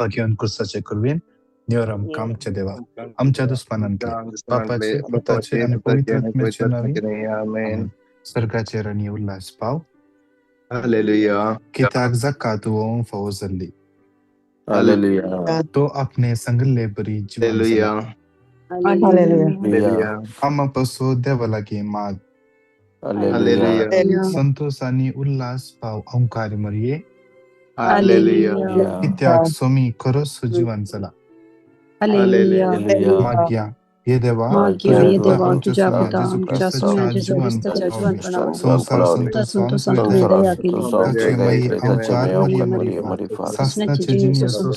भाग्यवंत क्रुसाचे कुरवेन निवर आमकां आमच्या देवा आमच्या दुस्मानांतले बापाचे पुताचे आनी पवित्र आत्म्याचे नांवी आमेन. स्वर्गाचेर आनी उल्हास पाव. हालेलुया. कित्याक जाका तूं फावो जाल्ली. हालेलुया. तो आपणे सांगिल्ले बरी जिवन हालेलुया. जाला. हालेलुया. आमा पासून देवा लागीं माग. हालेलुया. हालेलुया. संतोष आनी उल्हास पाव ओंकार मरये. हालेलुया. कित्याक सोमी खरोच जिवन जाला. हालेलुया. मागया हे देवा मागया तुज्या हे पुता देवा आमच्या तुझ्या सुम्या पुता जेजू आमच्या सुम्या क्रिस्ताच्या जेजू ख्रिस्ताच्या जिवनपणावरी जिवनपणावरी संवसार संतोषान तुवें दया दया केली. केली. ताचे माई अवकार मरिये मरिफा सासनाचे जिनियसो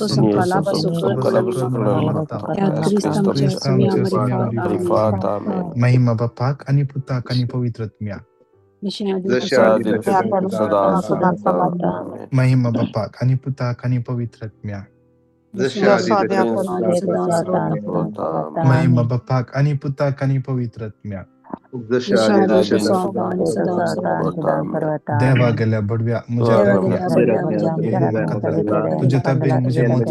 त्यात ख्रिस्त आमच्या सुम्या मरिफात. आमेन. महिमा बापाक आनी पुताक आनी पवित्र आत्म्याक. जशें आदी जशें आदी तशें सदा सर्वदा. आमेन. महिमा बापाक आनी पुताक आनी पवित्र आत्म्याक. जशें आदी तशें सदा सर्वदा. महिमा बापाक आनी पुताक आनी पवित्र आत्म्याक. जशें आदी तशें सदा सर्वदा. देवा गेल्या बडव्या म्हज्या राखण्या तुज्या ताबेन म्हजें मत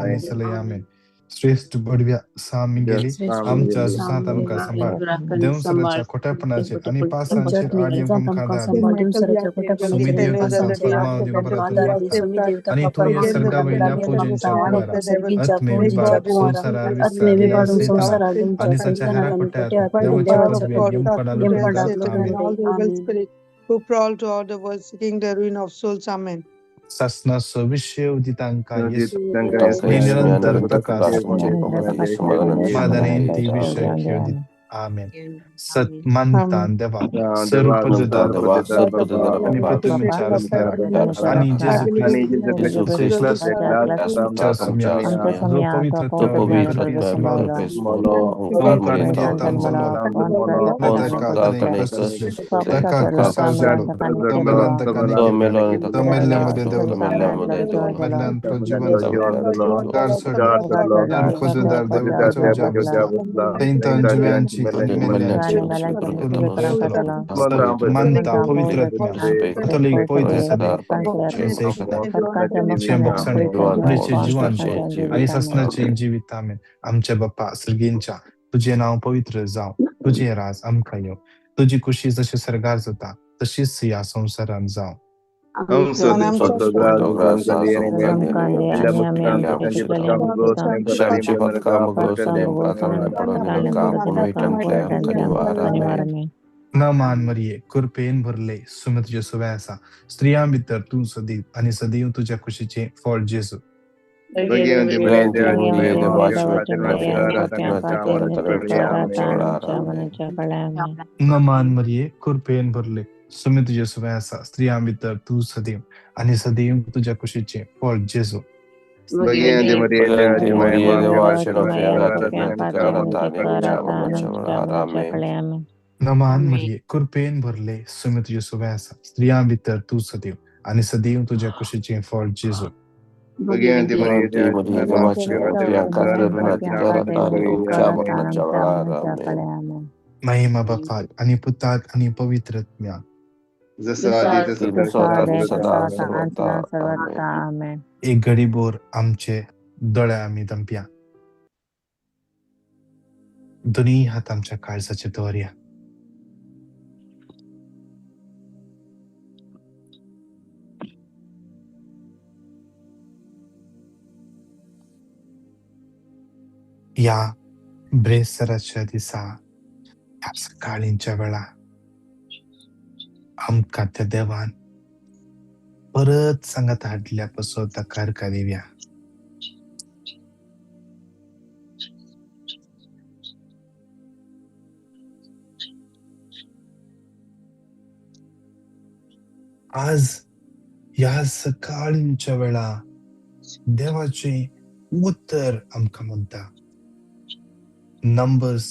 आनी सलय आमेन. श्रेष्ठ बडव्या सामिगेली आमच्या सुसांत आमकां सांबाळ देवसराच्या खोट्यापणाचेर आनी पासांचेर आड येवंक आमकां आदार दी. सुमी देवता फर्माव दिवंक परत आनी तूं हे सर्गा वयल्या पुजेंच्या कुवारा आत्मे विभाग संवसारार विस्तारल्या सैताना आनी ताच्या हेरा खोट्यात देवाचे पदवेक यमपडा लुटून जात. आमेन. Who prowl to all the world seeking the ruin of souls. Amen. सासनाचो विशय दितांकां येसू मी निरंतर ताका मादानेंती विशय खेळ दिता. आमेन. सत मानतान देवा सर्व आनी पृथ्वीच्या रचणारा आनी जेजू क्रिस्त च्या सुम्या जो पवित्र ओंकार मरियेताम जालो ताका कसले ताका क्रुसार जालो तो मेल्यान ताका निकेतलो तो मेल्ल्या मदें देंवलो मेल्ल्यान तो जिवन जालो दार सोडलो दार पदवेदार देवपाचो उज्या बसला थंय जिव्यांची आनी मेल्ल्यांची करून पळयतलो. मानता पवित्र आत्म्या कथोलीक पवित्र सभे भोगसणे कुडीचें जिवनपण आनी सासणाचें जिवीत. आमेन. आमच्या बापा सर्गींच्या तुजें नांव पवित्र जावं, तुजें राज आमकां येवं, तुजी खुशी जशें सर्गार जाता तशीच ह्या संवसारांत जावं. नमान मरिये कृपेन भरले सुमे तुजें सुवे आसा, स्त्रियां भितर तूं सदैव आनी सदैव तुज्या कुशीचें फळ जेजू. नमान मरिये कृपेन भरले सुमे तुजें सुवे आसा, स्त्रियां भितर तूं सदैव आनी सदैव तुज्या कुशीचें फळ जेजू. नमान मरिये कृपेन भरले सुमे तुजें सुवे आसा, स्त्रियां भितर तूं सदैव आनी सदैव तुज्या कुशीचें फळ जेजू. महिमा बापाक आनी पुताक आनी पवित्र आत्म्याक. एक घडी बोर आमचे दोळे आमी दमप्या, दोनूय हात आमच्या काळजाचेर दवरया. ह्या ब्रेस्ताराच्या दिसा ह्या सकाळींच्या वेळा आमकां त्या देवान परत सांगात हाडल्या पासत ताका अर्घां दिवया. आज ह्या सकाळींच्या वेळा देवाचें उतर आमकां म्हणटा, नंबर्स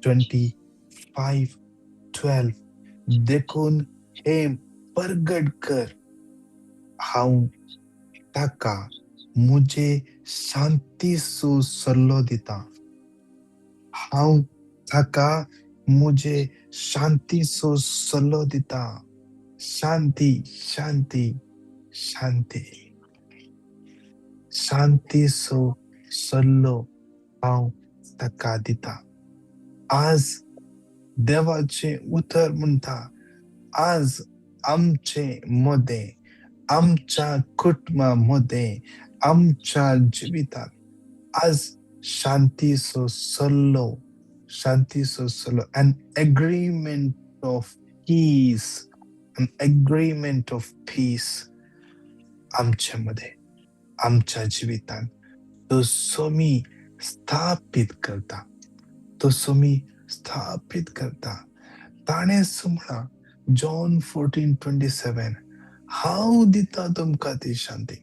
25:12, देखून हें परगट कर, हांव ताका म्हजे शांतीचो सल्लो दिता, हांव ताका म्हजे शांतीचो सल्लो दिता. शांती, शांती, शांती. शांतीचो सल्लो हांव ताका दिता. आज देवाचें उतर म्हणटा, आज आमचे मदें, आमच्या कुटुंबा मदें, आमच्या जिवितांत आज शांतीचो सल्लो, शांतीचो सल्लो, an agreement of peace, an agreement of peace आमच्या मदें, आमच्या जिवितांत तो सोमी स्थापीत करता, तो सोमी स्थापीत करता. ताणें म्हळां जॉन 14:27, हांव दिता तुमकां ती शांती.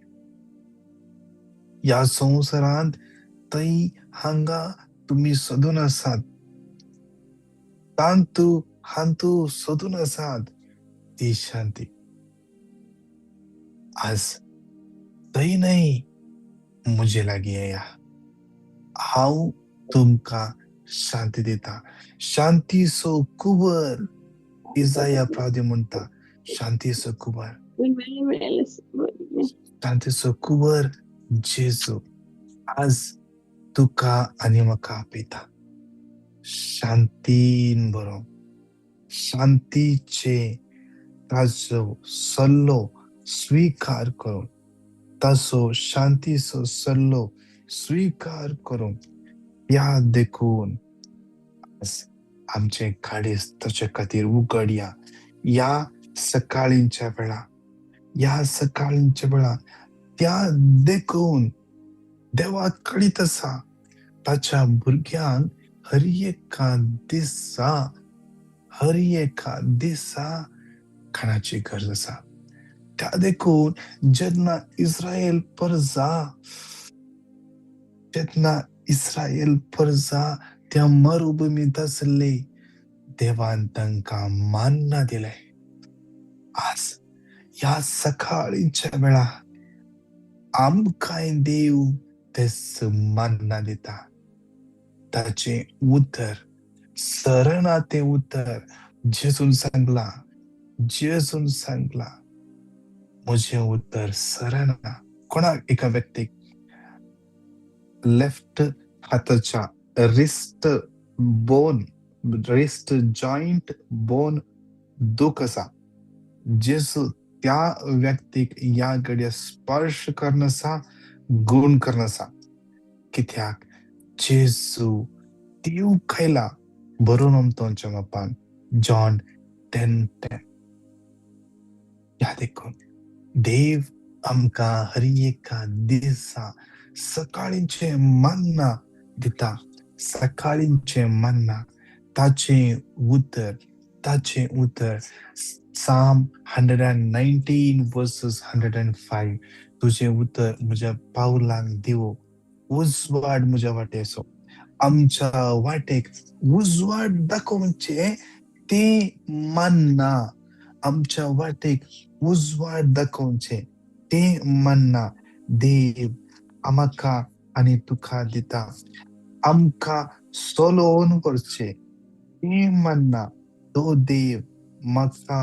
ह्या संवसारांत थंय हांगा तुमी सोदून आसात, तांतू हांतू सोदून आसात ती शांती आज थंय न्हय, म्हजे लागीं येया, हांव तुमकां शांती दिता. शांतीचो कुबर, इजाया प्रादी म्हणटा, शांतीचो कुबर, शांतीचो कुबर जेजू आज तुका आनी म्हाका आपयता. शांतीन बरो, शांतीचे ताजो सल्लो स्विकार करून, ताचो शांतीचो सल्लो स्विकार करून, ह्या देखून आज आमचे काळीज ताचे खातीर उगडया. ह्या सकाळींच्या वेळा, ह्या सकाळींच्या वेळा त्या देखून देवाक कळीत आसा ताच्या भुरग्यांक हर एका दिसा, हर एका दिसा खाणाची गरज आसा. त्या देखून जेन्ना इस्रायल परजा, जेन्ना इस्रायल परजा त्या मरुभूमींत आसले, देवान तांकां मान्ना दिलें. आज ह्या सकाळीच्या वेळा आमकांय देव तेच मान्ना दिता. ताचें उतर सरना, तें उतर जेजून सांगलां, जेजून सांगलां, म्हजें उतर सरना. कोणाक एका व्यक्तीक लेफ्ट हाताच्या wrist bone, wrist joint bone दूख आसा, जेजू त्या व्यक्तीक ह्या घडये स्पर्श करून आसा, गुण करून आसा. कित्याक जेजू देव खायला बरोवन आमच्या बापान जॉन 10:10. ह्या देखून देव आमकां हर एका दिसा सकाळींचें मान्ना दिता, सकाळींचें मान्ना, ताचें उतर, ताचें उतर. Psalm 119 verses 105, तुजें उतर म्हज्या पावलांक दिवो, उजवाड म्हज्या वाटेचो. आमच्या वाटेक उजवाड दाखोवचें तें मान्ना, आमच्या वाटेक उजवाड दाखोवचें तें मान्ना देव आमकां आनी तुका दिता. आमकां सोलोवन व्हरचें तें मान्ना तो देव म्हाका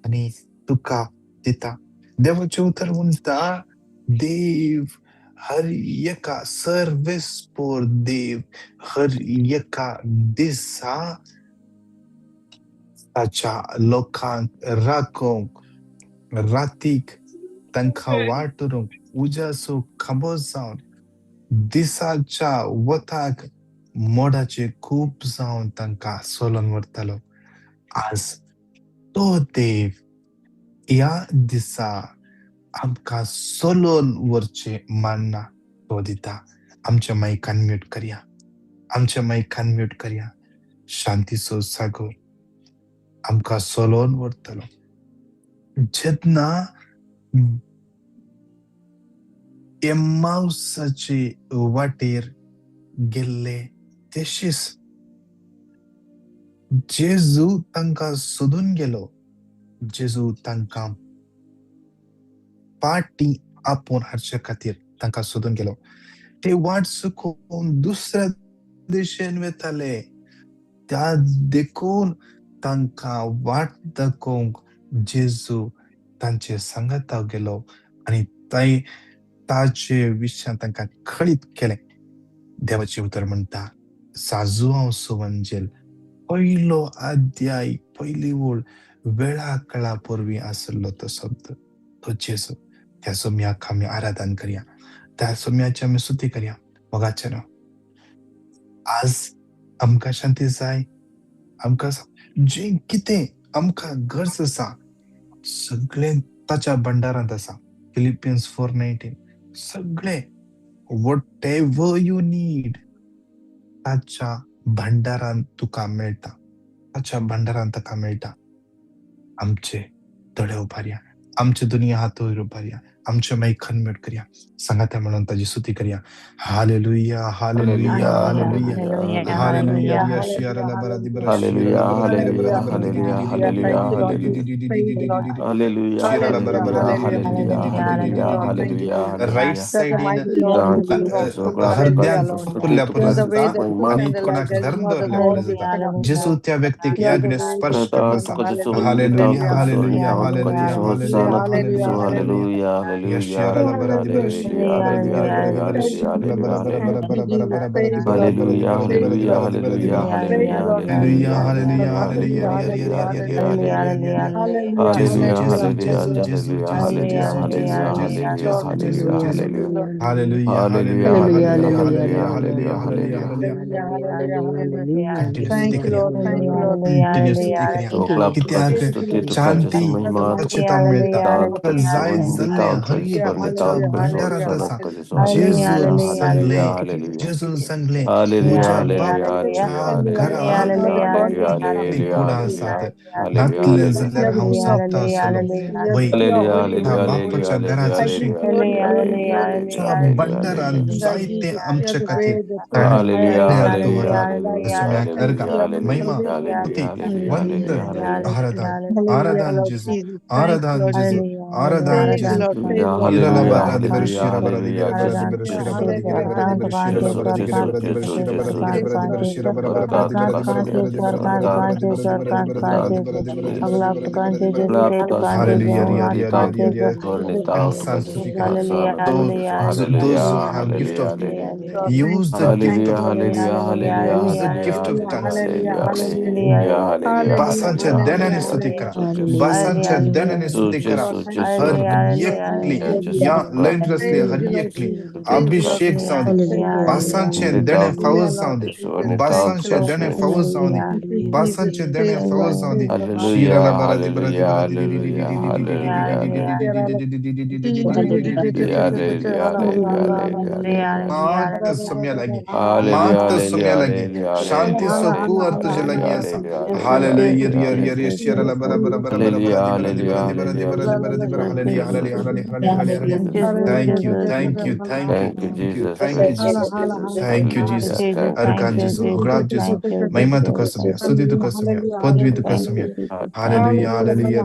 आनी तुका दिता. देवाचें उतर म्हणटा, देव हर एका सर्वेस्पोर, देव हर एका दिसा ताच्या लोकांक राखोवंक, रातीक तांकां वाट व्हरूंक उज्याचो खांबो जावन, दिसाच्या वताक मोडाचे खूब जावन तांकां सोलोवन व्हरतालो. आज तो देव ह्या दिसा आमकां सोलोवन व्हरचें मान्ना तो दिता. आमच्या मायकान म्यूट करया, आमच्या मायकान म्यूट करया. शांतीचो सागर आमकां सोलोवन व्हरतलो. जेन्ना एम्मावसाचे वाटेर गेल्ले तेशीस जेजू तांकां सोदून गेलो. जेजू तांकां पाटी आपोवन हाडचे खातीर तांकां सोदून गेलो. ते वाट चुकोवन दुसऱ्या दिशेन वताले, त्या देखून तांकां वाट दाखोवंक जेजू तांचे सांगाता गेलो आनी थंय ताचे विशयान तांकां कळीत केलें. देवाचें उतर म्हणटा, साजुआंव सुवंजेल पयलो अध्याय पयली ओळ, वेळा काळा पूर्वी आसलो तो शब्द, तो जेजू. त्या सोम्याक आमी आराधन करया, त्या सोम्याची आमी स्तुती करया. मोगाचे न्हू, आज आमकां शांती जाय, आमकां जें कितें आमकां गरज आसा सगळें ताच्या भंडारांत आसा. फिलिपियन्स 4:19, सगळें what ever you need ताच्या भंडारांत तुका मेळटा, ताच्या भंडारांत ताका मेळटा. आमचे दोळे उबारया, आमचे दुनिया हात वयर उबारया, आमचे मायक अनम्यूट करया, सांगाता म्हणून ताजी स्तुती करया. Hallelujah, hallelujah, hallelujah, hallelujah. Hallelujah, hallelujah, hallelujah, hallelujah, hallelujah, hallelujah, hallelujah, hallelujah. Right सायडीन हृदयान फुल्ल्या पुरो जाता आनी कोणाक धरून दवरल्या पुरो जाता. जेजू त्या व्यक्तीक ह्या घडये स्पर्श करत आसा. Hallelujah, hallelujah, hallelujah, hallelujah, hallelujah, hallelujah. Hallelujah, hallelujah, hallelujah. Jesu, Jesu, Jesu, Jesu, Jesu, Jesu, Jesu, Jesu, Jesu, Jesu, Jesu. Hallelujah, hallelujah, hallelujah, hallelujah, hallelujah, hallelujah, hallelujah. Continue स्तुती करया, कंटिन्यू स्तुती करया. कित्याक शांती ताचे मेळटा, तुका जाय जाल्लें हर एक ताच्या भंडारांत आसा. जेजून सांगलें, जेजून सांगलें, म्हज्या बापाच्या घरांत कुडां आसात, नातलें जाल्यार हांव सांगता आसलो वय, त्या बापाच्या घरांत अशी त्या भंडारांत जायते आमचे खातीर ताणें तयार दवरलां. सोम्याक अर्घा, महिमा, स्तुती, वंदन, आराधन, आराधन जेजू, आराधन जेजू, आराधन जेजू. Those who have gift of use the gift of use the gift of tongues. भासांच्या देण्याने स्तुती करा, भासांच्या देण्याने स्तुती करा. हर एकली या लयंतरसले हर एकली अभिषेक जावं दे, भासांचे देणे फावो जावं दे, भासांचे देणे फावो जावं दे, भासांचे देणे फावो जावं दे. शिराला बरा दि बरा दि बरा दि मात सोम्या लागी, मात सोम्या लागी, शांती सो कुवर तुझे लागी आसा. हालेलुया, रिया रिया शिराला बरा बरा बरा बरा बरा दि बरा दि बरा दि बरा दि बरा दि बरा दि बरा. Hallelujah, hallelujah, hallelujah, hallelujah, hallelujah. Thank you, thank you, thank you, thank you, thank you Jesus, thank you Jesus. Organ जेजू, होगळाप जेजू, महिमा तुका सोम्या, स्तुती तुका सोम्या, पदवी तुका Saumya. Hallelujah, hallelujah.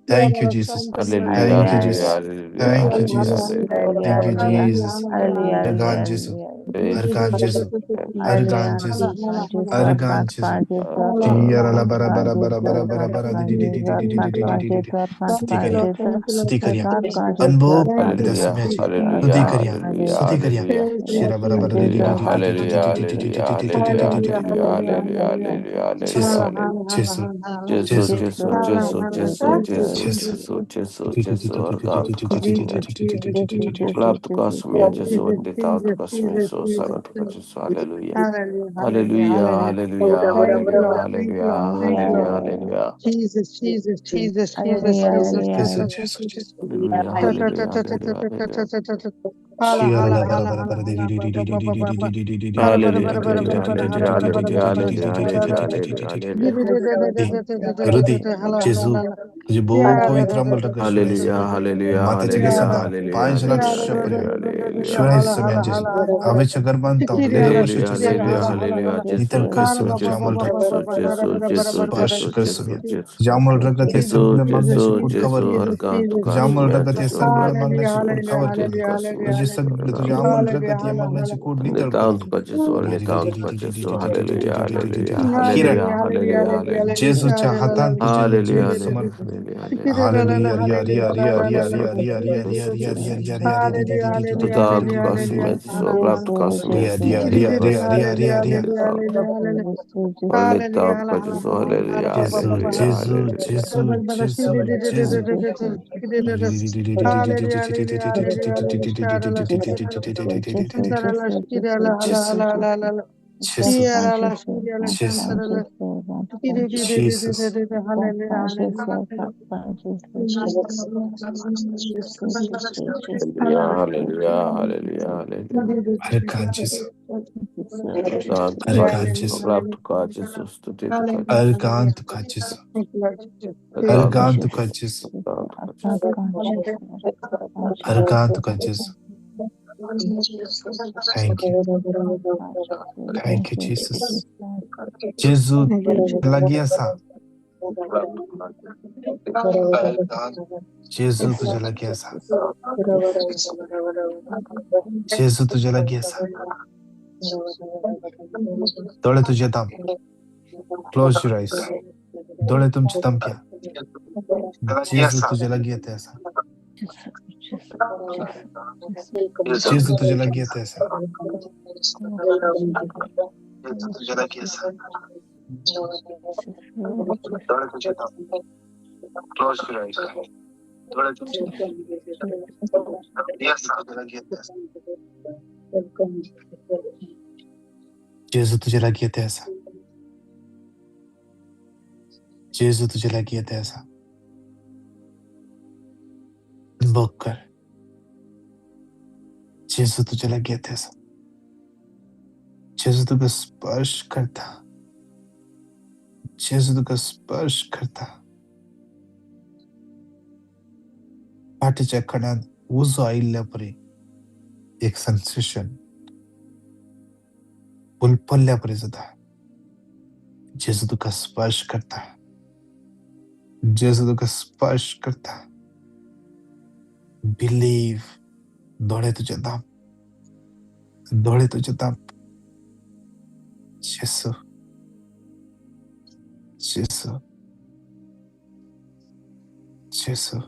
Thank you Jesus, thank you Jesus, thank you Jesus, thank you Jesus. Organ जेजू, organ जेजू, organ जेजू, अर्गान जेजू. टियाराला बरा बरा बरा बरा बरा बरा दि दि दि दि दि दि दि दि दि दि. स्तुती करया, स्तुती करया, अनुभव त्या सोम्याची स्तुती करया, स्तुती करया. शिरा बरा बरा दि दि दि दि दि दि दि दि दि दि दि दि दि दि दि. जेसू, जेसू, जेसू, जेसू. Hallelujah, hallelujah, hallelujah, hallelujah, hallelujah, hallelujah. Jesus, Jesus, Jesus, Jesus, Jesus. Jesu, Jesu, Jesu. Hallelujah, hallelujah, hallelujah, hallelujah. Shirala बरा बरा बरा दि दि दि दि दि दि दि दि दि दि दि. Hallelujah, hallelujah, hallelujah, hallelujah, hallelujah, hallelujah, hallelujah. हृदय जेजू, तुझे बहु पवित्र अमोल रगत शिवराय Hallelujah, सोम्या, hallelujah, मातेच्या hallelujah, केसांत hallelujah, 5 lakh hallelujah, पर्यंत hallelujah, शिवराय सोम्या जेजू, आवेच्या गर्भांत लेलो hallelujah, वर्षाचे सगळे hallelujah, जेजू, hallelujah, नितळ Jesu, कर Jesu, सोम्या तुझ्या Jesu, अमोल रगत, Jesu, Jesu, Jesu, स्पर्श Jesu, कर Jesu, सोम्या Jesu. तुझ्या अमोल रगत हे Jesu, सगळे मागण्याची Jesu, कूड कव्हर Jesu, करू दे. अर्गान तुझ्या तुका अमोल सुम्या रगत हे Jesu, सगळे अग्लाब मागण्याची Jesu, कूड कव्हर करू स्तुती दे. तुका सुम्या तुझे सगळे तुझे आमंत्रण रगत या मरणाची कोड नितळ नितांत करून. तुका जेजू, नितांत तुका जेजू. हालेलुया, हालेलुया, किरण, हालेलुया, हालेलुया, हालेलुया. जेजूच्या हातान तुझे हालेलुया, जीव हालेलुया, समर्पण. हालेलुया. हालेलुया. रिया रिया रिया रिया रिया रिया रिया रिया रिया रिया रिया रिया Tutanto cosme प्राप्त cosme रिया रिया रिया रिया रिया रिया रिया. नितांत तुका जेजू. हालेलुया, जेजू, हालेलुया, जेजू, हालेलुया. जेजू, जेजू, जेजू. जेजू, जेजू, जेजू, Jesus. Hallelujah, hallelujah, hallelujah, hallelujah. हरकान जेजू, नितांत तुका हरकान जेजू, जेजू, प्राप्त तुका जेजू, स्तुति तुका जेजू. हरकान तुका जेजू, नितांत हरकान तुका जेजू, तुका जेजू. हरकान तुका जेजू. Thank you, thank you Jesus. जेजू लागीं आसा. जेजू तुज्या लागीं आसा. जेजू तुज्या लागीं आसा. दोळे तुजे धांप. Close your eyes. दोळे तुमचे धांपया. जेजू तुज्या लागीं येते आसा. जेजू तुज्या लागीं येते आसा. जेजू तुज्या लागीं येते आसा. जेजू तुज्या लागीं येते आसा. अनुभव कर. जेजू तुज्या लागीं येते आसा. जेजू तुका स्पर्श करता. जेजू तुका स्पर्श करता. पाटीच्या कणान उजो आयिल्ल्या परी एक सेन्सेशन हुलपल्ल्या परी जाता. जेजू तुका स्पर्श करता. जेजू तुका स्पर्श करता. बिलीव. दोळे तुजे धांप. दोळे तुजे धांप. जेजू, जेजू, जेजू,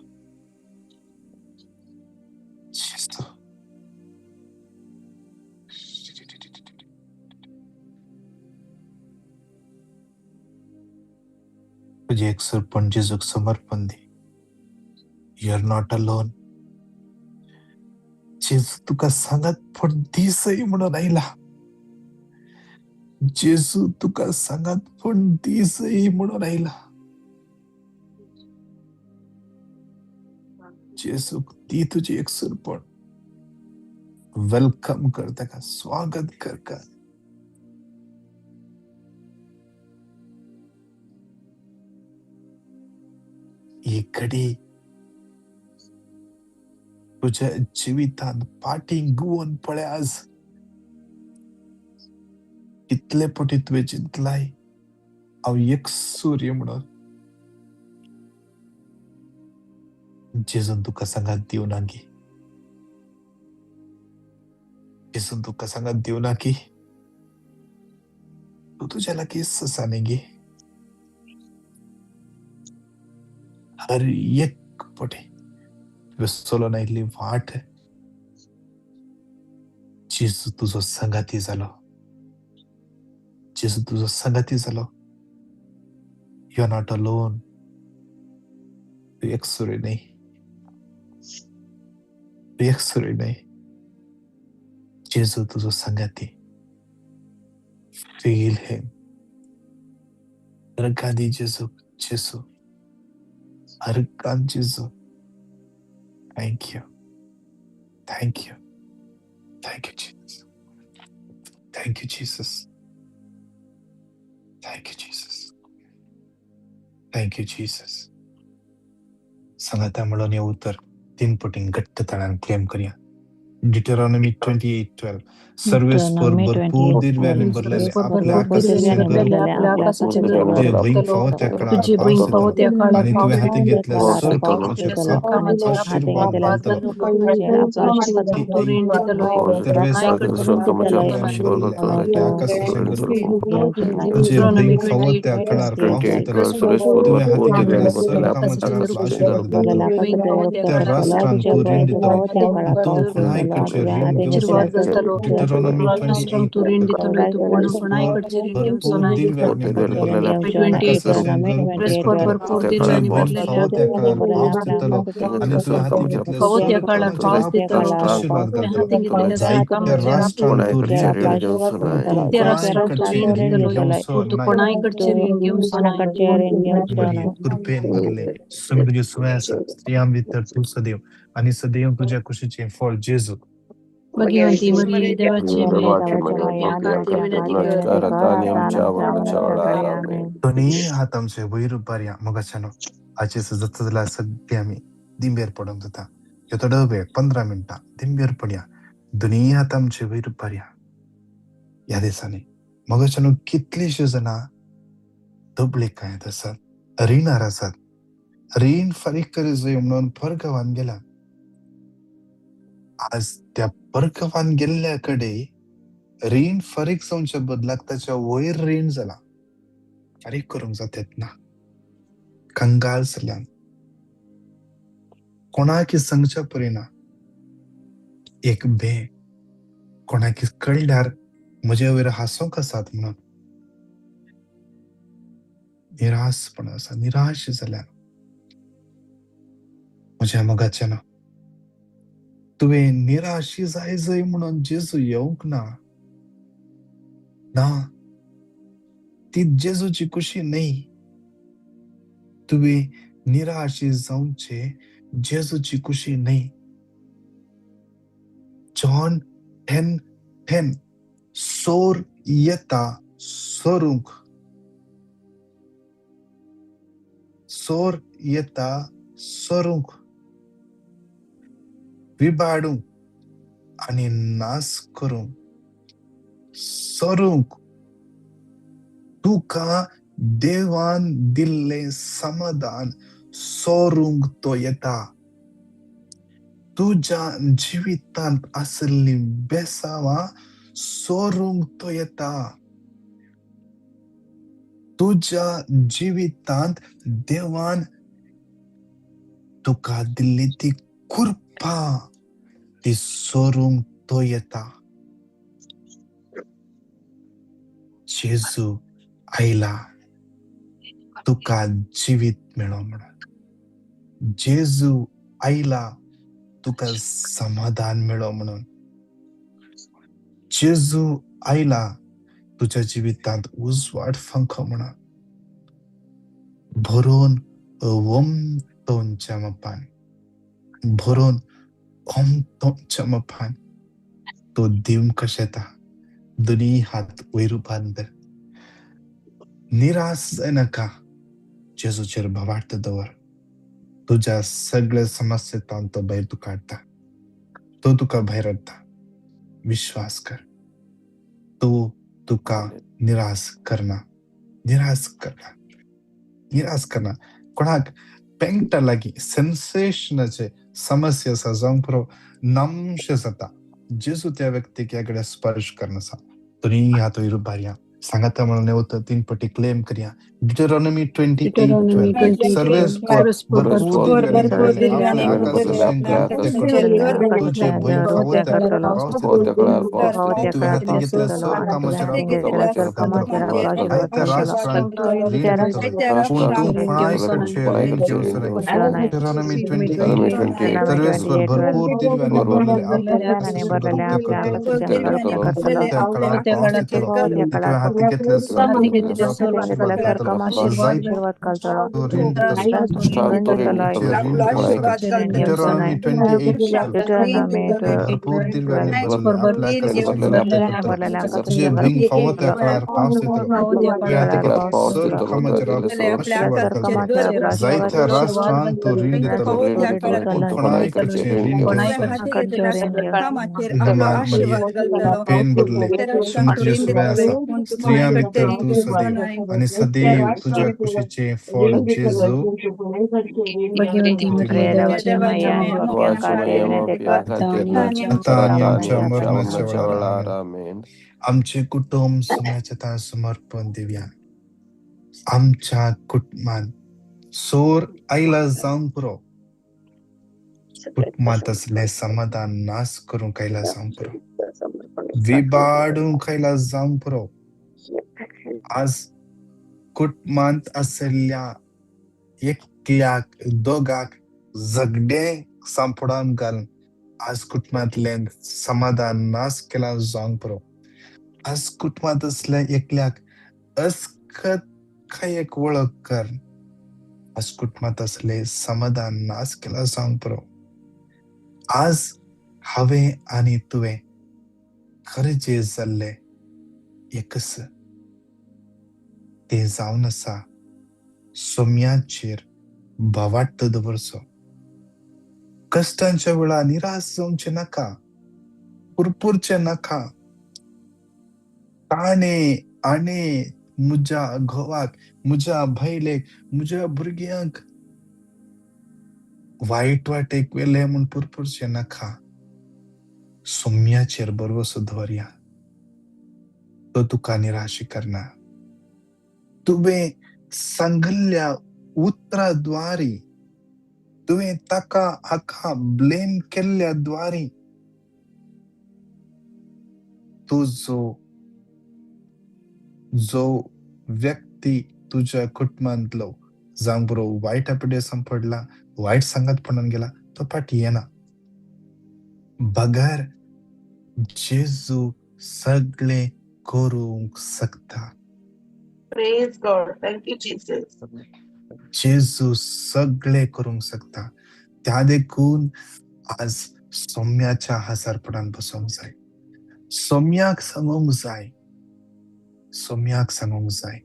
जेजू. तुझे एक सरपण जेजूक समर्पण दी. You are not alone. जेजू तुका सांगात पण दिसय म्हणून आयला. जेजू तुका सांगात पण दिसय म्हणून आयला. जेजूक दी तुजी एक सरपण. Welcome कर ताका, स्वागत कर का. ही घडी तुझ्या जिवितांत पाटी गुवोन पळय आज. कितले पटी तुवें चिंतलाय हांव एक सूर्य म्हणून. जेजून तुका सांगात दिवना गी. जेजून तुका सांगात दिवना की तूं तुज्या लागीं आसा न्ही गी. हर एक पटी तुवें चलोन आयिल्ली वाट जेजू तुजो सांगाती जालो. जेजू तुजो सांगाती जालो. You are not alone. तूं एकसुरी न्ही. तूं एकसुरी न्ही. जेजू तुजो सांगाती. Feel him. हरकांदी जेजू, जेजू, हरकान जेजू. Thank you, thank you, thank you Jesus. Thank you Jesus. Thank you Jesus. Thank you Jesus. सांगाता म्हणून हे उतर तीन पटीन घट्ट ताणान क्लेम करया. Deuteronomy 28:12 सर्वेस्पर Deuteronomy भरपूर 28:12 दिरव्यांनी भरलेले सर्वेस्पर आपल्या भरपूर आकाशाचे दिरव्यांनी घर भरलेले आपल्या आकाशाचे घर तुजे भंय उगडटलो, फावो त्या काळार तुजे पावस भंय फावो येतलो त्या काळार आनी तुवें पावस हाती येतलो, घेतले सर कामाचेर तुज्या सर आपलो कामाचेर आशिर्वाद आपलो घालतलो. आशीर्वाद घालतलो, रीण दितलो, सर्वेस्पर भरपूर दिरव्यांनी भरलेले आपल्या आकाशाचे घर तुजे भंय Deuteronomy फावो त्या 28:12 काळार पावस येतलो, तुवें हाती घेतले सर कामाचेर आपलो आशिर्वाद घालतलो. त्या राष्ट्रांत तूं रीण दितलो, तूं कोणाय कडचें रीण घेवचो ना. Deuteronomy 28:12 सर्वेस्पर भरपूर दिरव्यांनी भरलेले आकाशाचें घर उगडटलो, तुजे भंय फावो त्या काळार पावस दितलो आनी तुवें हाती घेतले फावो त्या सर काळार कामाचेर पावस आपलो दितलो, आशिर्वाद घालतलो. हाती घेतलेल्या सर जायत्या कामाचेर राष्ट्रांत तूं रीण दितलो, तूं त्या कोणाय राष्ट्रांत तूं कडचें रीण रीण दितलो, घेवचो पूण तूं नाय. कोणाय कडचें रीण घेवचो नाय. मरिये, कृपेन भरले, स्वामी तुजी सुवाय आसा, स्त्रियां भितर तूं सदैव आनी सदैव तुज्या कुशीचें फळ जेजू. भगवंती मरिये, देवाची माये, पाप्यांखातीर विनंती कर. दोनूय हात आमचे वयर उबारया मोगाच्यानो. आजचे जाता जाल्यार सगळे आमी दिंबेर पडोंक जाता. ह्यो थोडो वेळ 15 मिनटां दिंबेर पडया. दोनूय हात आमचे वयर उबारया. ह्या दिसांनी मोगाच्यानो कितलींशीं जाणां दुबळेकायेंत आसात, रिणार आसात, रीण फारीक करी जाय म्हणून परगांवान गेला. आज त्या परगांवान गेल्ल्या कडेन रीण फारीक जावच्या बदलाक ताच्या वयर रीण जाला, फारीक करूंक जाता ना, कंगाल जाल्यान, कोणाक सांगच्या परिना. एक भंय कोणाक कळ्ळ्यार म्हजे वयर हांसोंक आसात म्हणून निराशपण आसा, निराश जाल्यान. म्हज्या मोगाच्यान तुवें निराशी जाय जाय म्हणून जेजू येवंक ना, ना, ती जेजूची खुशी न्हय. तुवें निराशी जावचे जेजूची खुशी न्हय. जॉन 10:10 सोर येता सोरूंक, सोर येता सोरूंक, विबाडूंक आनी नाश करूंक. सोरूंक तुका देवान दिल्लें समाधान सोरूंक तो येता. तुज्या जिवितांत आशिल्लीं बेसांवां सोरूंक तो येता. तुज्या जिवितांत देवान तुका दिल्ली ती कृपा ती सोरूंक तो येता. जेजू आयला तुका जिवीत मेळो म्हणून. जेजू आयला तुका समाधान मेळो म्हणून. जेजू आयला तुज्या जिवितांत उजवाड फांको म्हणून. भरून ओमतोनच्या मपान, भरून ओमतोनच्या मपान तो दिवंक कशें येता. दोनूय हात वयर उबार, निराश जायनाका, जेजूचेर भावार्थ दवर. तुज्या सगळ्या समस्येंत तो भायर तुका हाडटा, तो तुका भायर हाडटा. विश्वास कर, तो तुका निराश करना, निराश करना, निराश करना. कोणाक पेंगटा लागीं सेन्सेशनाचे समस्या आसा जावंक पुरो, नमशें जाता, जेजू त्या व्यक्तीक ह्या कडेन स्पर्श करना आसा. दोनूय हात वयर उबारया, सांगाता म्हणून वता 3 पटी क्लेम करया. Deuteronomy Deuteronomy 28:12 28:12 सर्वेस्पर सर्वेस्पर भरपूर भरपूर दिरव्यांनी दिरव्यांनी भरलेले आपल्या आकाशाचें घर उक्तें करतलो, तुजे भंय फावो त्या काळार पावस दितलो आनी तुवें हाती घेतले सर कामाचेर आपलो आशिर्वाद घालतलो. आयत्या राष्ट्रांत रीण दितलो, पूण तूं कोणाय कडचें रीण घेवचो नाय. Deuteronomy 28:12 सर्वेस्पर भरपूर दिरव्यांनी भरलेले आपल्या आकाशाचें घर उक्तें करतलो, तुजे भंय फावो त्या काळार पावस दितलो आनी तुवें हात घेतले सोल आशीर्वाद घालतलो, जायत रीण दितलो, रीण दितलो. Deuteronomy 28:12 भरपूर दिव्यांनी भरले आपल्या कडेचे करतलो, तुजे भींग फावो त्या काळार पावस दितलो, तुवें हाती घेतले सर कामाचेर आशीर्वाद घालतलो, जायत्या राष्ट्रांक तूं रीण दितलो, पूण कोणायकडचें रीण घेवचो ना. नमान मरिये, कृपेन भरले, सुमी तुजे सुवे आसा, स्त्रियां भितर तूं सदैव आनी सदैव तुज्या कुशीचें फळ जेजू. आतां आनी आमच्या मरणाच्या वेळार आमेन. आमचें कुटुंब सुम्याच्या तां समर्पण दिवया. आमच्या कुटुंबान सोर आयला जावंक पुरो, कुटुंबांत आसलें समाधान नाश करूंक आयला जावंक पुरो, विबाडूंक आयला जावंक पुरो. आज कुटुंबांत आशिल्ल्या एकल्याक दोगाक झगडें सांपडावन घालून आज कुटुंबांतलें समाधान नाश केला जावंक पुरो. आज कुटुंबांत आसल्या एकल्याक अस्कत एक वळख कर, आज कुटुंबांत आसलें समाधान नाश केला जावंक पुरो. आज हांवें आनी तुवें गरजे जाल्लें एकच, तें जावन आसा सोम्याचेर भावार्थ दवरचो. कश्टांच्या वेळार निराश जावचें नाका, पुरपुरचें नाका. ताणें आनी म्हज्या घोवाक, म्हज्या बायलेक, म्हज्या भुरग्यांक वायट वाटेक व्हेलें म्हूण पुरपुरचें नाका. सोम्याचेर भरवंसो दवरया, तो तुका निराश करना. तुवें सांगिल्ल्या उतरा द्वारी, तुवें ताका हाका ब्लेम केल्ल्या द्वारी तुजो जो व्यक्ती तुज्या कुटुंबांतलो जावं बरो वायट पिड्यार सांपडला, वायट सांगातपणान गेला, तो फाटी येना. बगर जेजू सगळें करूंक शकता. Praise God. Thank you, Jesus. जेजू सगळें करूंक शकता. त्या देखून आज सोम्याच्या हासारपणान बसोंक जाय, सोम्याक सांगूंक जाय, सोम्याक सांगूंक जाय,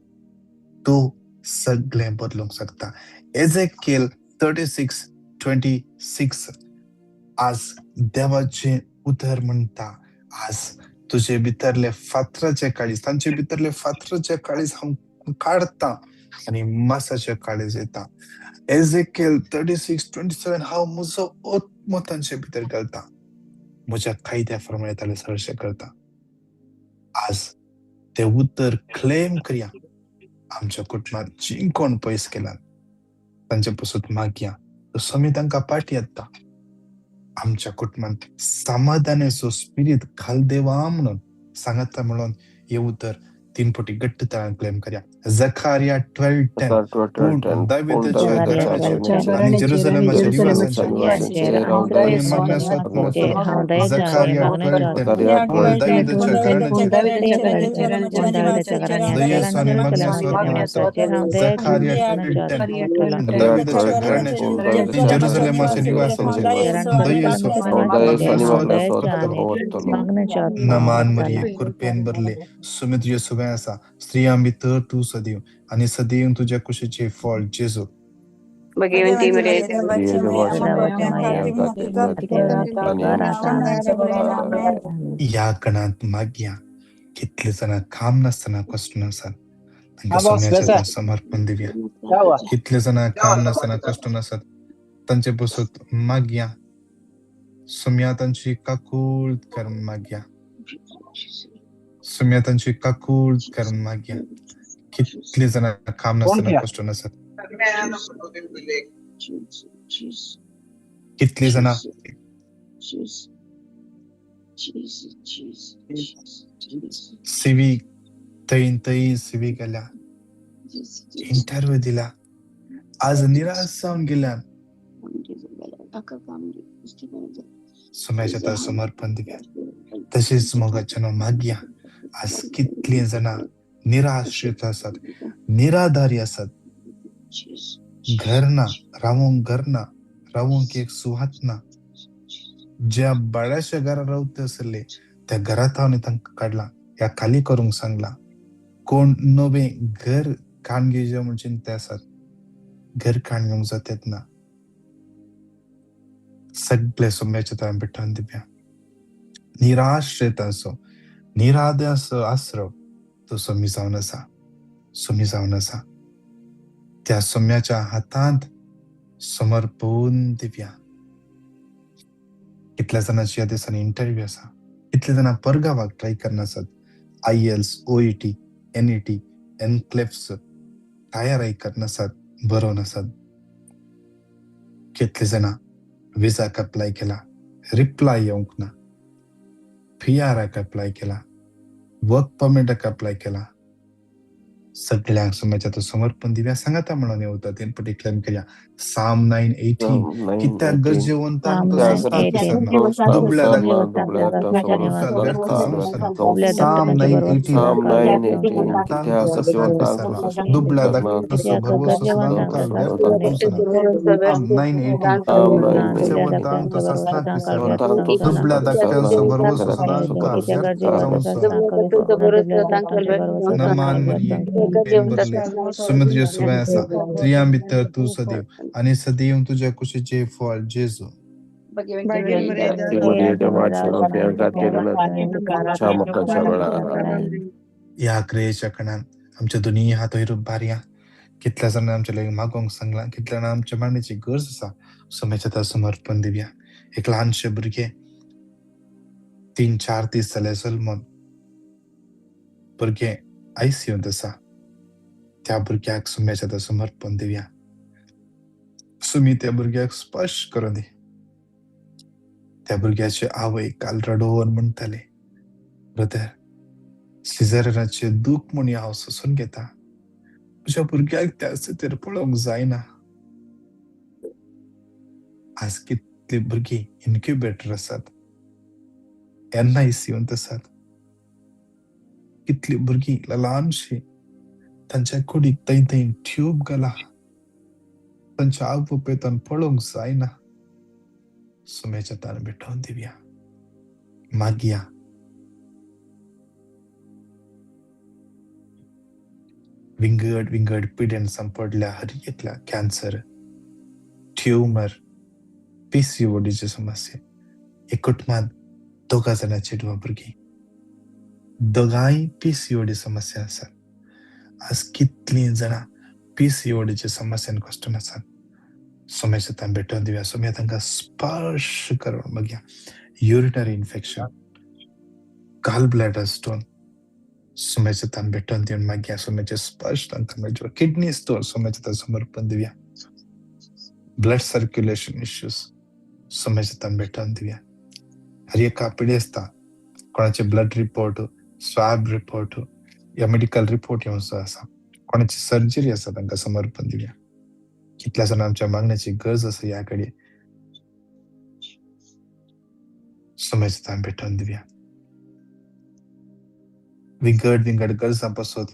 तो सगळें बदलूंक शकता. एजेकेल 36:26 आज देवाचें उतर म्हणटा, आज तुजे भितरले फातराचे काळीज, तांचे भितरले फातराचे काळीज हांव काडटा आनी मासाचे काळीज येता. एजेकेल 36:27 हांव म्हजो आत्मो तांचे भितर घालता, म्हज्या कायद्या प्रमाणे ताणें सरशें करता. आज तें उतर क्लेम करया. आमच्या कुटुंबांत जी कोण पयस केला तांचे पसून मागया, तो स्वामी तांकां पाटी येता. आमच्या कुटुंबांत समाधानाचो स्पिरीत घाल देवा म्हणून सांगता म्हणून हे उतर तीन पटी घट्ट तरान क्लेम करया. जखारिया 12:10 पूण दावीदाच्या घराण्याचेर आनी जेरुसलेमाच्या निवासांचेर आनी मागण्या आत्मो वतलो. जखारिया 12:10 पूण दावीदाच्या घराण्याचेर दयेचो आनी मागण्याचो आत्मो वतलो. जखारिया 12:10 दावीदाच्या घराण्याचेर आनी जेरुसलेमाच्या निवासांचेर दयेचो मागण्याचो आत्मो वतलो. नमान मरिये, कृपेन भरले, सुमी तुजे सुवे आसा, स्त्रियां भितर तूं सदैव आनी सदैव तुज्या कुशीचें फळ जेजू. ह्या गणांत मागया. कितले जाणां काम नासतना कश्ट नासत तांकां सोम्याच्या समर्पण दिवया. कितले जाणां काम नासतना कश्ट नासत तांचे बसत मागया. सोम्या तांची काकूळ कर मागया. सोम्या तांची काकूळ कर मागया. कितले जाणां काम नासतना कश्ट नासत, कितली जाणां सिवी थंय थंय सिवी गेल्या, इंटरव्यू दिला, आज निराश जावन गेल्यान. सोम्याच्या समर्पण दिवया. तशेंच मोगाच्यानो मागया. आज कितलीं जाणां निराश्रित आसात, निराधारी आसात, घर ना, रावोंक घर ना, रावोंक एक सुवात ना, ज्या बाळाच्या घरा रावते आसले त्या घरांत हांवें तांकां काडला, ह्या खाली करूंक सांगला. कोण नवें घर काण घेवचें म्हूण चिंतता आसात, घर काण घेवंक जातात ना. सगळे सोम्याच्या तांबे पेटोवन दिवया. निराश्रितांचो निराधाराचो आसरो तो सोमी जावन आसा, सोमी जावन आसा. त्या सोम्याच्या हातांत समर्पून दिवया. कितल्या जाणांची ह्या दिसांनी इंटरव्यू आसा, कितले जाणां परगांवाक ट्राय करना आसात, IELTS, OET, NET, NCLEX तयारी करना आसात, बरोवन आसात. कितले जाणां विजाक अप्लाय केला, रिप्लाय येवंक ना, पीआराक अप्लाय केला, वर्क परमिटाक अप्लाय केला. सगळ्यांक सोम्याच्या तो समर्पण दिव्या सांगाता म्हणून येवता तीन पटी क्लेम केल्या. साम 9:18 कित्याक गरजेवंतांक तो सस्ताक विसरना, दुबळ्या साम 9:18 तांक तो सस्ताक विसरना, दुबळ्या धाकटो भरवसो सदांकाळ व्यर्थ जावचो ना. साम 9:18 गरजेवंतांक तो सस्ताक विसरना, दुबळ्या धाकट्यांचो भरवसो सदांकाळ व्यर्थ जावचो ना. नमान मरिये सुमित्र सुवे आसा, त्रियां भितर तूं सदैव आनी सदैव तुज्या कुशीचें फळ जेजू. ह्या क्रियेच्या कणान आमच्या दोनी हात वयर बारया. कितल्या जाणां आमच्या लागीं मागोवंक सांगलां, कितल्या जाणां आमच्या मांडणेची गरज आसा, सोम्याच्या ता समर्पण दिवया. एक ल्हानशें भुरगें 3-4 दीस जाले जल्मोन, भुरगें आयसीयूंत आसा. त्या भुरग्याक सोम्याच्या ता समर्पण दिवया. सुमी त्या भुरग्याक स्पर्श करूं दी. त्या भुरग्याची आवय काल रडोवन म्हणटाले, ब्रदर, सिझेरियनाचें दूख म्हूण हांव सोंसून घेता, म्हज्या भुरग्याक त्या स्थितीर पळोवंक जायना. आज कितलीं भुरगीं इन्क्युबेटर आसात, एनआयसीयूंत आसात, कितलीं भुरगीं ल्हानशीं तांच्या कुडीक थंय थंय ट्यूब घाला, तांच्या आवय बापायन पळोवंक जायना. सुमेच्या तान भेटोवन दिवया, मागया. विंगड विंगड पिडेन सांपडल्या हर एकल्या, कॅन्सर, ट्युमर, पीसीओडीची समस्या. एक कुटुंबांत दोगा जाणां चेडवां भुरगीं, दोगांय पीसीओडी समस्या आसात. आज कितलीं जाणां पीसीओडीच्या समस्यान कश्टन आसात. सोम्याच्या तान भेटोवन दिवया. सोम्या तांकां स्पर्श करून मागया. युरिनरी इन्फेक्शन, गाल ब्लॅडर स्टोन, सोम्याच्या तान भेटोवन दिवन मागया. सोम्याचे स्पर्श तांकां मेळचो. किडनी स्टोन, सोम्याच्या तान समर्पण दिवया. ब्लड सर्क्युलेशन इश्यूज, सोम्याच्या तान भेटोवन दिवया. हर एका पिडेस्ता कोणाचे ब्लड रिपोर्ट, स्वॅब रिपोर्ट या मेडिकल रिपोर्ट येवचो आसा, कोणाची सर्जरी आसा, तांकां समर्पण दिवया. कितल्या जाणां आमच्या मागण्याची गरज आसा ह्या कडेन, सोम्याच्या तान भेटोवन दिवया. विंगड विंगड गरजां पासत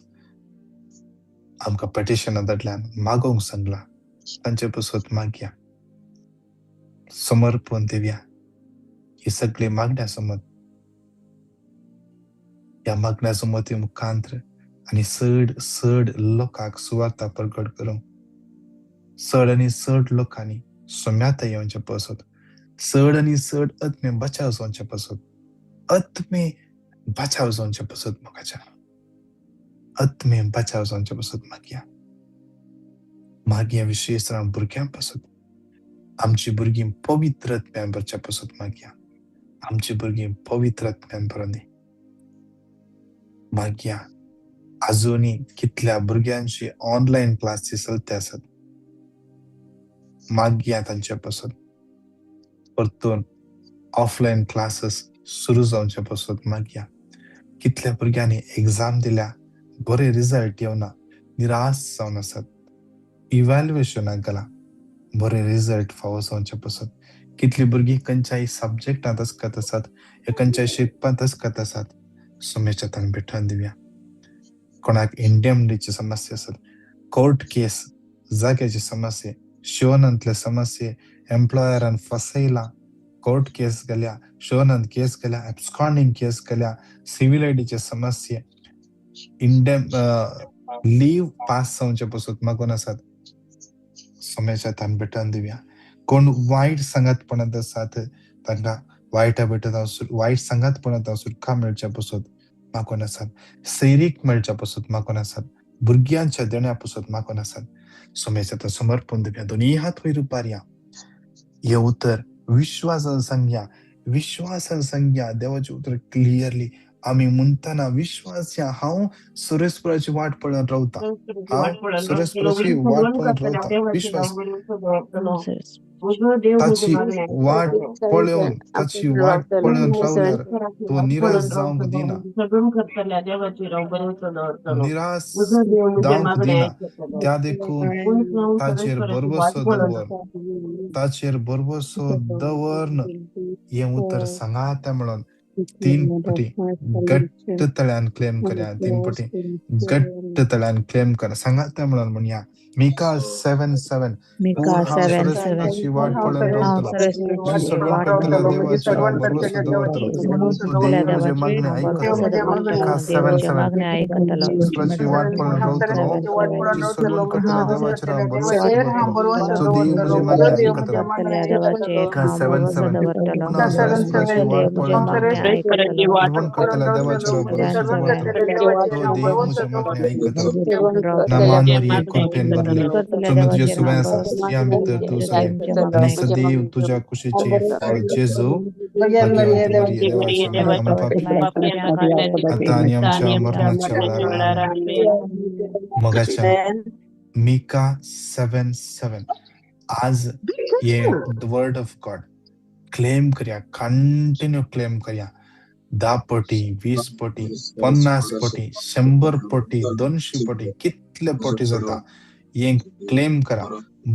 आमकां पेटिशनां धाडल्यान मागोवंक सांगलां, तांचे पासत मागया, समर्पण दिवया. ही सगळी मागण्या समज, ह्या मागण्या समती मुखांत्र आनी चड चड लोकांक सुवार्ता प्रगट करूंक, चड आनी चड लोकांनी सोम्यात येवचे पासत, चड आनी चड आत्मे बचाव जावचे पासत, आत्मे बचाव जावचे पासत मोगाच्या आत्मे बचाव जावचे पासत मागया. मागया विशेश भुरग्यां पासत, आमची भुरगीं पवित्र आत्म्यान भरच्या पासत मागया. आमची भुरगीं पवित्र आत्म्यान भरोन दी. मागया. आजुनी कितल्या भुरग्यांची ऑनलायन क्लासी चलते आसात, मागया तांचे पासत. परतून ऑफलायन क्लासीस सुरू जावचे पासत मागया. कितल्या भुरग्यांनी एग्जाम दिल्या, बरे रिजल्ट येवना, निराश जावन आसात, इव्हॅल्युएशनाक गेला, बरे रिजल्ट फावो जावचे पासत. कितली भुरगीं खंयच्याय सब्जेक्टांत असकत आसात, या खंयच्याय शिकपांत असकत आसात, सोम्याच्या तान भेटोवन दिवया. कोणाक इंडेमडीची समस्या आसत, कोर्ट केस, जाग्याची समस्या, शिवनांतले समस्ये, एम्प्लॉयरान फसयला, कोर्ट केस घाल्या, शोनांत केस घाल्या, एब्सकॉन्डिंग केस घाल्या, सिव्हिल आयडीचे समस्ये, इंडेम लीव पास जावचे पसून मागून आसात, सोम्याच्या हातान भेटोवन दिवया. कोण वायट सांगातपणांत आसात तांकां वायटा भेटत वायट सांगातपणांत सुटका मेळच्या पसून मागून आसात, सैरीक मेळच्या पसून मागून आसात, भुरग्यांच्या देण्या पसून मागून आसात, सोम्याच्या हातान समर्पण दिवया. दोनूय हात वयर उबारया. हें उतर विश्वासान सांगया, विश्वासान सांगया. देवाचें उतर क्लियरली आमी म्हणटना विश्वास या हांव सुरेशपुराची वाट पळोवन रावता, हांव सुरेशपुराची वाट पळोवन रावता. विश्वास ताची वाट पळोवन, ताची वाट पळोवन रावल्यार तो निराश जावंक दिना, निराश जावंक दिना. त्या देखून ताचेर भरवसो दवर, ताचेर भरवसो दवरन हें उतर सांगाता म्हणून तीन पटी घट्ट तळ्यान क्लेम करया, तीन पटी घट्ट तळ्यान क्लेम करा. सांगाता म्हणून म्हणया मिका 7:7. मिका पूण हांव 7:7. सुरेशपुराची वाट पळोवन हांव रावतलो, सरस्वतीची म्हजी सगळें वाट करतल्या पळोवन देवाचेर हांव भरवसो दवरतलो, तो देव म्हजें देवाचेर मागणें हांव आयकतलो. भरवसो मिका दवरतलो, देव म्हजें 7:7. मागणें आयकतलो. सुरेशपुराची वाट पळोवन रावतलो, 7:7. म्हजी सगळें करतल्या हांव देवाचेर हांव भरवसो वाट दवरतलो, तो देव म्हजें मागणें सगळें आयकतलो. करतल्या देवाचेर मिका हांव भरवसो 7:7. दवरतलो, पूण हांव सुरेशपुराची तो वाट देव म्हजें पळोवन मागणें रावतलो, आयकतलो. सगळें करतल्या देवाचेर हांव भरवसो 7:7. दवरतलो, तो देव म्हजें मागणें आयकतलो. रावतलो, नामान मरिये कृपेन भरले, करतल्या सोमे तुजे देवाचेर सुबें हांव आसा, भरवसो स्त्रियां भितर तूं तो देव सदैव म्हजें आनी मागणें सदैव तुज्या कुशीचें फळ जेजू. भाग्यवंती मरिये, देवाची माय, आमी पापी, आतां आनी आमच्या मरणाच्या वेळार. आमेन. मोगाच्या मिका 7:7. आज हे वर्ड ऑफ गॉड क्लेम करया, कंटिन्यू क्लेम करया. 10 पटी, 20 पटी, 50 पटी, 100 पटी, 200 पटी, कितले पटी जाता हें क्लेम करा.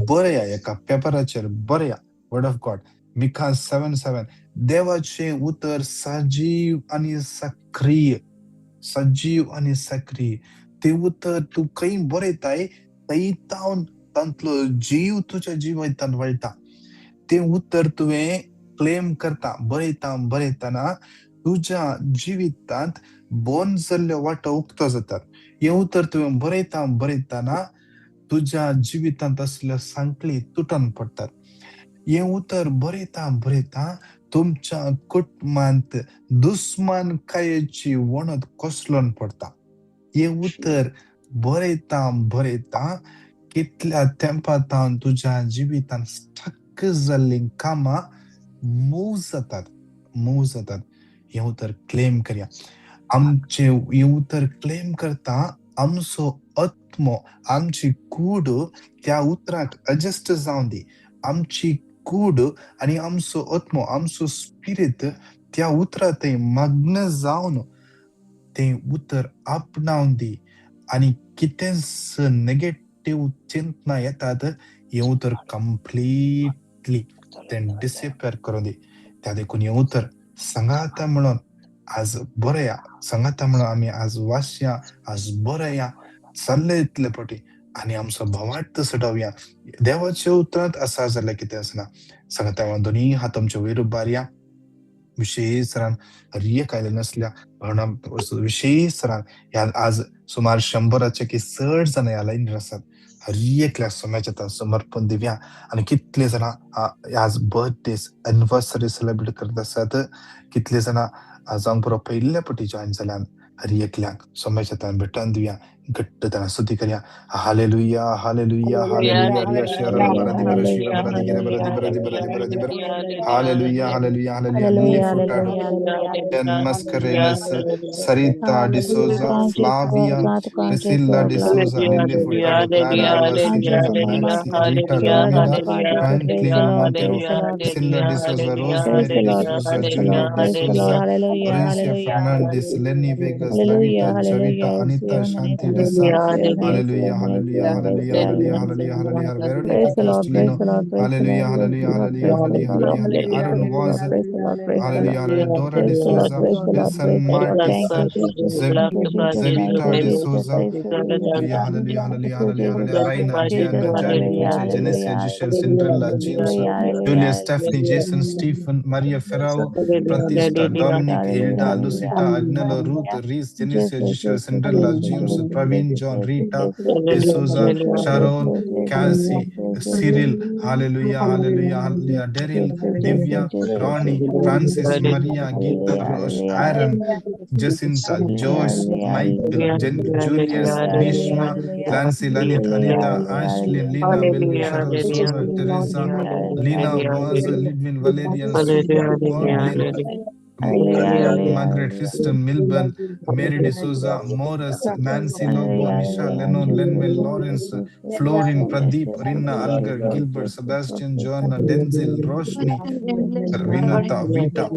बरया, एका पेपराचेर बरया वर्ड ऑफ गॉड मिका 7:7. देवाचें उतर सजीव आनी सक्रीय, सजीव आनी सक्रीय. तें उतर तूं खंय बरयताय थंय तावन तांतलो जीव तुज्या जिवितांत वळटा. तें उतर तुवें क्लेम करता, बरयता बरयतना तुज्या जिवितांत बंद जाल्ल्यो वाटो उक्तो जातात. हें उतर तुवें बरयता बरयतना तुज्या जिवितांत आसल्यो सांखळी तुटून पडटात. हें उतर बरयता बरयता तुमच्या कुटुंबांत दुस्मानकायेची वणत कोसळून पडटा. हें उतर बरयता बरयता कितल्या तेंपांत तुज्या जिवितांत स्टक जाल्लीं कामां मूव जातात, मूव जातात. हें उतर क्लेम करया. आमचें हें उतर क्लेम करता आमचो आत्मो, आमची कूड त्या उतराक एडजस्ट जावन दी. आमची कूड आनी आमचो आत्मो, आमचो स्पिरीत त्या उतरा थंय मग्न जावन तें उतर आपणावन दी आनी कितेंच नेगेटीव चिंतना येतात हें उतर कंप्लिटली तें डिसएपियर करून दी. त्या देखून हें उतर सांगाता म्हणून आज बरया, सांगाता म्हणून आमी आज वाचया, आज बरया चल्ले इतले पटी आनी आमचो भवार्थ चडोवया. देवाच्या उतरांत आसा जाल्यार कितें आसना. सांगाता म्हणून दोनूय हात आमचे वयर उबारया. विशेष तरान हर एक आयले नासल्या विशेष तरान ह्या आज सुमार 100 की चड जाणां ह्या लायनीर आसात. हर एकल्या सोम्याच्या हातान समर्पण दिवया. आनी कितले जाणां आज बर्थडे एनिवर्सरी सेलिब्रेट करत आसात, कितले जाणां जावंक पुरो पयल्या पटी जॉयन जाल्यान, हर एकल्याक सोम्याच्या हातान भेटोवन दिवया. घट्ट ताणें स्तुती करया. Hallelujah, hallelujah, hallelujah. रिया शेरा बरा दी बरा शिरा बरा दी गिरा बरा दी बरा दी बरा दी बरा दी बरा. Hallelujah, hallelujah, hallelujah. Lily Hallelujah, Furtado, hallelujah, Ken Mascarenas, Sarita D'Souza, Flavia, Priscilla D'Souza, Lily Furtado, Clara Silva, Maxi, Rita Almeida, Franklin Montero, Priscilla D'Souza, Rosemary D'Souza, Junior D'Souza, Orencia Fernandez, Lenny Vegas, Lavita, Javita, Anita, Shanti, Vanessa, Hallelujah, hallelujah, hallelujah, hallelujah, hallelujah, hallelujah, hallelujah, Praise Veronica the Lord, praise Castellino, the Lord, praise the hallelujah, Lord, yes, hallelujah, Lord, hallelujah, praise the hallelujah, Lord, hallelujah, hallelujah, praise Aaron the Vaz, Lord, praise the Lord, praise the Lord. hallelujah, hallelujah, Dora Praise de the Lord, Souza, praise the Lord, Wilson praise the Lord. Martis, Thank you, Jesus. Zeb, Thank you, Jesus. Thank Zevita you, de Jesus. Souza, Praise you, Jesus. hallelujah, hallelujah, hallelujah, Thank you, hallelujah, Jesus. hallelujah, Raina, Jesus, Gianna, Jani, hallelujah, Puche, hallelujah, Genesia, Giselle, Cinderella, James, hallelujah, Julia, hallelujah, Stephanie, Jason, Stephen, Maria Ferrao, Pratista, Dominic, hallelujah, Hilda, hallelujah, Lucita, Agnello, Ruth, hallelujah. Reese, Genesia, Jesus, Giselle, Jesus, Cinderella, Jesus, James, Jesus, Praveen, Jesus, John, Rita, Jesus, De Souza, Jesus, Sharon, Jesus, Cassie, Jesus, Cyril, hallelujah, hallelujah, hallelujah, Daryl, Jesus, Divya, Jesus, Jesus, Ronnie, Jesus. Francis, Maria, Geeta, Hallelujah, Rosh, hallelujah, Aaron, Jacinta, hallelujah, Joyce, hallelujah, Michael, Julius, hallelujah, Nishma, hallelujah, Clancy, Lanit, hallelujah, Anita, hallelujah, Ashley, Lina, Melvin, Cheryl, Sonal, Teresa, Lina, Vaz, Lidwin, Valerian, Godwin, hallelujah, hallelujah, Margaret Fiston, Milburn, Mary D'Souza, Morris, Nancy Lobo, hallelujah, Nisha, hallelujah, Lennon, Jesus, Lenwell, Jesus, Lawrence, Jesus, Florin, Pradeep, Jesus, Rinna, Jesus, Algar, Jesus, Gilbert, Jesus, Sebastian, Joanna, Denzel, Roshni, Vinota, Vita,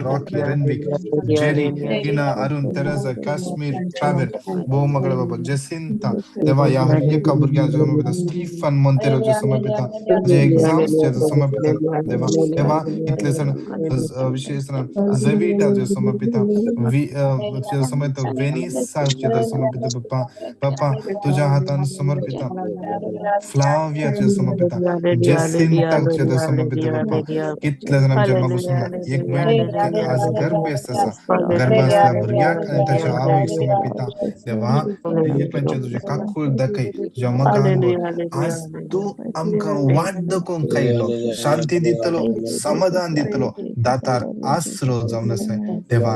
Rocky, Renwick, Jerry, Tina, Arun, Teresa, Kashmir, Traver, ಬಹುಮಗಳ Baba Jacinta ದೇವ ಯಾ ಹರಿಯಕ ಭುರ್ಗ್ಯಾಂ ಸಮರ್ಪಿತ Stephen ಮೊಂತೆರೋ ಸಮರ್ಪಿತ जे exams जे समर्पित देवा देवा इतले सण विशेष जेविटा जे समर्पित जे समर्पित वेनिसा जे समर्पित पप्पा पप्पा तुझ्या हातान समर्पित फ्लाविया जे समर्पित जेसिंता जे समर्पित पप्पा कितले जण आमच्या मागून एक म्हयनो आज गर्भेस्त आसा गर्भ आसल्या भुरग्याक आनी ताच्या आवयक समर्पिता देवा एकल्यांचे तुजे काकूळ दाखय तुज्या मोगान भर आज तूं आमकां वाट दाखोवंक आयलो शांती दितलो समाधान दितलो दातार आसरो जावन आसा देवा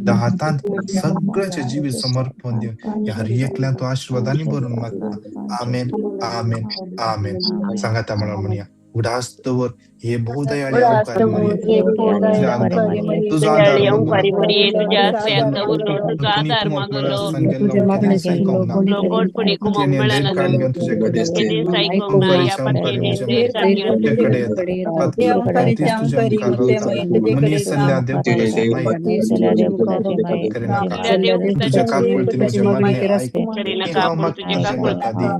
त्या हातांत सगळ्याचें जिवीत समर्पण दिवन ह्या हर एकल्यान तूं आशिर्वादांनी भरून मागता. आमेन, आमेन, आमेन. सांगाता म्हणून म्हणया उडास दवर हे बहुदयाळी अंकारी मरिये तुझ्या अंकार तुझो आदार मागुलो कोणी कुमोक मेळनासतना गेल्लो केन्नाच आयकोंक ना तिणें धैर्य काडून घेवन तुजे कडेन अंकारीचे अंकारी म्हज्या तुजे कडेन येता पातकी तुज्या मुखार रावता मनीस जाल्ल्या देवपुताची माई करिनाका तुज्या काकुळतीन म्हजें मागणें आयक आनी हांव मागता तें म्हाका दी.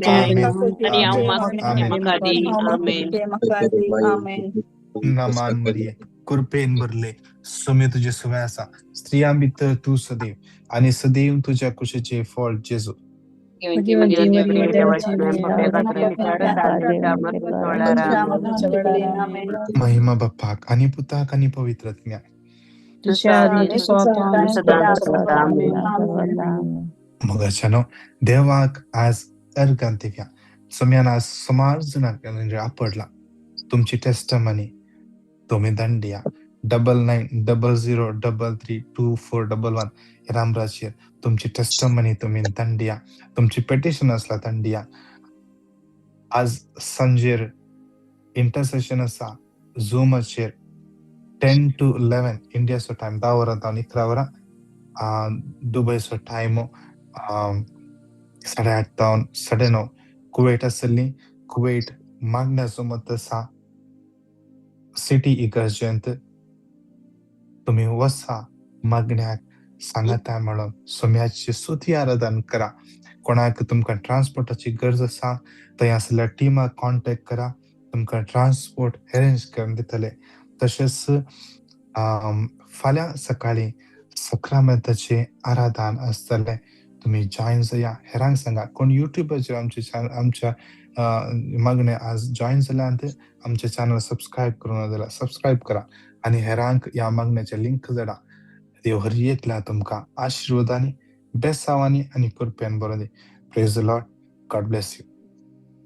आमेन, आमेन, आमेन. नामान मरिये कृपेन भरले सुमे तुजे सुवे आसा स्त्रियां भितर तूं सदैव आनी सदैव तुज्या कुशीचें फळ जेजू. महिमा बाप्पाक आनी पुताक आनी पवित्र आत्म्याक. मोगाच्यानो देवाक आज अर्गां दिवया. सोम्यान आज सुमार जाणांक आपडला तुमची टेस्टमनी तुमी धाडया 9900332411 ह्या नंबराचेर तुमची टेस्टमनी तुमी धाडया तुमची पेटिशन आसल्यार धाडया. आज सांजेर इंटरसेशन आसा झुमाचेर 10 to 11 इंडियाचो टायम 10 वरां जावन 11 वरां दुबयचो टायम 8:30 जावन 9:30 कुवेट आसली कुवेट मागण्याचो मत आसा सिटी इगर्जेंत तुमी वसा मागण्याक सांगाता म्हणून सोम्याची स्तुती आराधन करा. कोणाक तुमकां ट्रान्सपोर्टाची गरज आसा थंय आसल्या टिमाक कॉन्टेक्ट करा तुमकां ट्रान्सपोर्ट अरेंज करून दितले. तशेंच फाल्यां सकाळीं सक्रामेंताचें आराधन आसतलें तुमी जॉयन जाया. हेरांक सांगा कोण युट्यूबाचेर आमचे आमच्या मागणें आज जॉयन जाल्यात आमचे चॅनल सबस्क्रायब करूंक ना जाल्यार सबस्क्रायब करा आनी हेरांक ह्या मागण्याचे लिंक धाडा. देव हर एकल्या तुमकां आशिर्वादांनी बेसांवांनी आनी कृपेन भरोन दी. Praise the Lord. God bless you.